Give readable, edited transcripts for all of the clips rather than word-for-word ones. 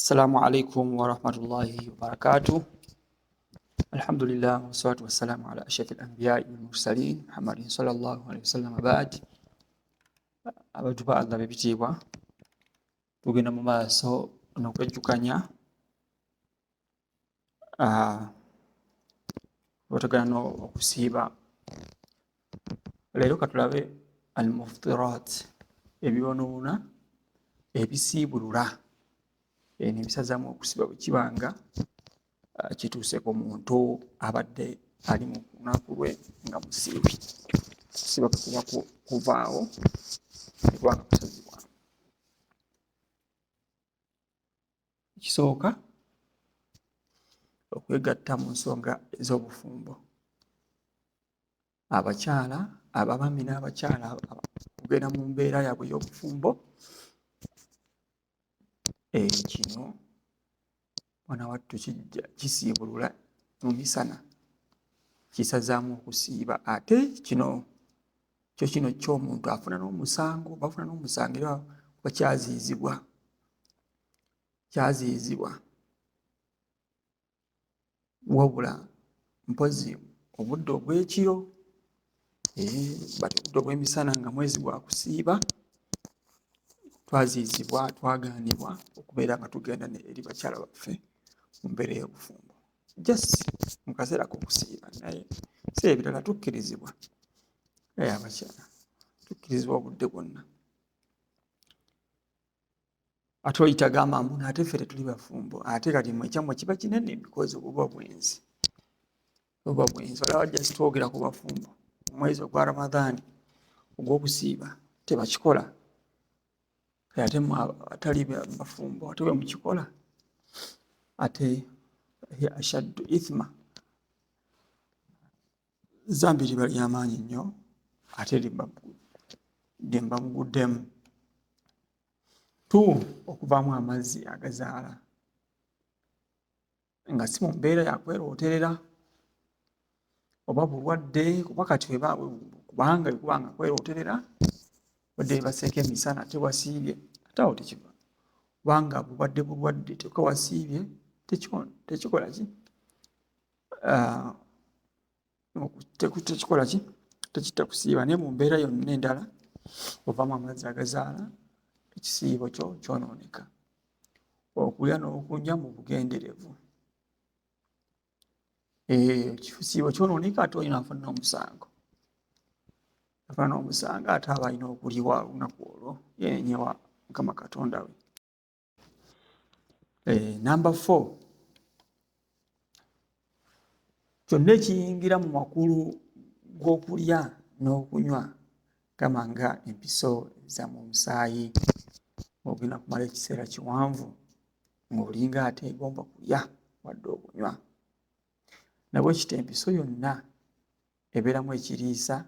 Assalamu alaikum warahmatullahi wabarakatuh. Alhamdulillah wassalatu wassalamu ala ashrafil anbiyai wal mursalin Muhammadin sallallahu alaihi wasallam ba'd. Abantu ba Allah b'ebitiibwa, tugenda mu maaso n'okwejjukanya okwatagana n'okusiiba. Leero katulabe al muftirat, ebyonoona ebisiibulula n'ebisazaamu okusiba bwe kiba nga kituuse ku muntu abadde ali mu lunaku lwe nga musiibi. Okusiiba kwe kuba kuvaawo nekuba nga kusazibwamu. Ekisooka, okwegatta mu nsonga ez'obufumbo. Abakyala, abaami n'abakyala okugenda mu mbeera yaabwe ey'obufumbo, kino mwana wattu kijja kisiibulula mu misana, kisazaamu okusiiba. Ate kino kyo kino ky'omuntu afuna n'omusango, bafuna n'omusango era bakyaziizibwa, kyaziyizibwa. Wabula mpozzi obudde obw'ekiro, but obudde obw'emisana nga mwezi gwa kusiiba, twaziyizibwa, twagaanibwa okubeera nga tugenda eri bakyala baffe mu mbeera ey'obufumbo, just mu kaseera k'okusiiba. Naye si ebirala tukkirizibwa, abakyala tukkirizibwa obudde bwonna. Ate oli tagamba mbu ate ffe tetuli bafumbo, ate kati mmwe ekyammwe kiba kinene because buba bwenzi, buba bwenzi. Olaba just twogera ku bafumbo omwezi ogwa Ramadhan ogw'okusiiba tebakikola, ate mmwe abatali bafumbo ate bwe mukikola, ate ashaddu ithma, zambi liba lyamaanyi nnyo ate limba muguddemu. 2, okuvaamu amazzi agazaala nga si mu mbeera ya kwerooterera oba bulwadde, kuba kati kubanga ekuba nga kwerooterera badde baseeko emisana tewasiibye, ate awo tekiva, kubanga bubadde bulwadde kyokka wasiibye, tekikola ki, tekikola ki, tekitta kusiiba. Naye mu mbeera yonna endala ovaamu amazzi agazaala, ekisiibo kyo kyonooneka. Okulya n'okunywa mu bugenderevu, ekisiibo kyonooneka, ate olina afuna n'omusango, afuna n'omusango, ate aba alina okuliwa olunaku olwo yenenyewa Mukama Katonda we. Number 4, kyonna ekiyingira mu makulu g'okulya n'okunywa, gamba nga empiso ezza mu musaayi, ogenda kumala ekiseera kiwanvu ng'olinga ateegomba kulya wadde okunywa. Nabwe kityo empiso yonna ebeeramu ekiriisa,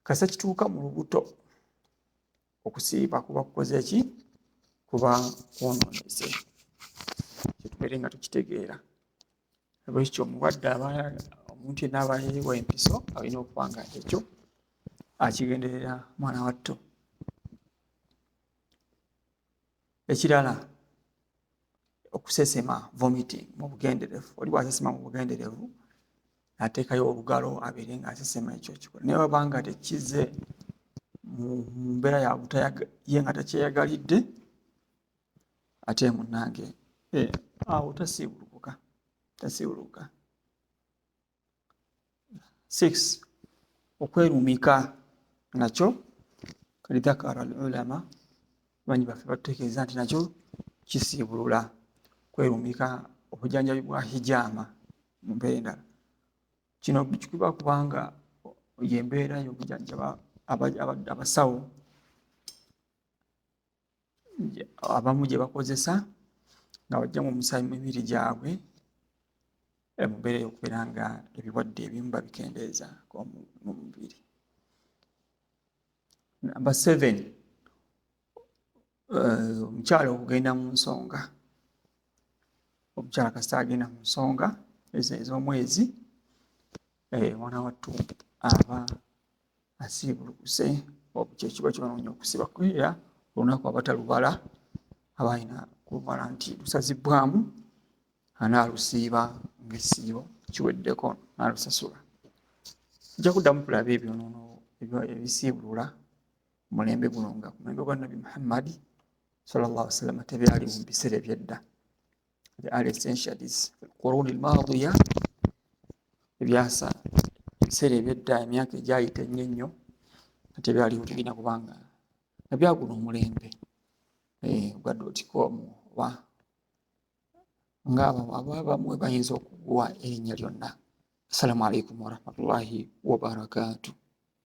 kasita kituuka mu lubuto okusiiba kuba kukoze ki, kuba kwonoonese. Kyetubeere nga tukitegeera. Bwekityo omulwadde aba, omuntu yenna aba yeewa empiso alina okuba nga ekyo akigenderera mwana wattu. Ekirala, okusesema, vomiting mu bugenderevu. Oli bw'asesema mu bugenderevu ateekayo olugalo abeere ng'asesema, ekyo kikola. Naye bw'aba nga tekize mu mbeera ya ye nga takyeyagalidde, ate munnange awo tasiibulukuka, tasiibulukuka. 6, okwerumika nakyo kadi dhakara al ulama, bangi baffe batutegeeza nti nakyo kisiibulula. Kwerumika, obujjanjabi bwa hijama mu mbeera endala, kino kiba kubanga y'embeera y'okujjanjaba abasawo abamu gye bakozesa nga bajjamu omusaayi mu mibiri gyabwe mu mbeera ey'okubeera nga ebirwadde ebimu babikendeeza mu mubiri. Number 7, omukyala okugenda mu nsonga. Omukyala kasita agenda mu nsonga ezo ez'omwezi, mwana wattu aba asiibulukuse, kyekiba kyonoonye okusiba, era olunaku aba talubala, aba alina Kumala nti lusazibbwamu anaalusiiba ng'ekisiibo kiweddeko n'alusasula. Tujja kuddamu tulabe ebyonono ebisiibulula mulembe guno nga ku mulembe gwa Nabbi Muhammadi sallallahu alaihi wasallam tebyaliwo mu biseera ebyedda, the early centuries, quruni almadiya, ebyasa, ebiseera ebyedda, emyaka egyayita ennyo ennyo nga tebyaliwo. Tugenda kubanga nga byaguno omulembe ogwa dotcom oba nga abamu bayinza okuguwa erinnya lyonna. Assalamu alaikum warahmatullahi wabarakatuh.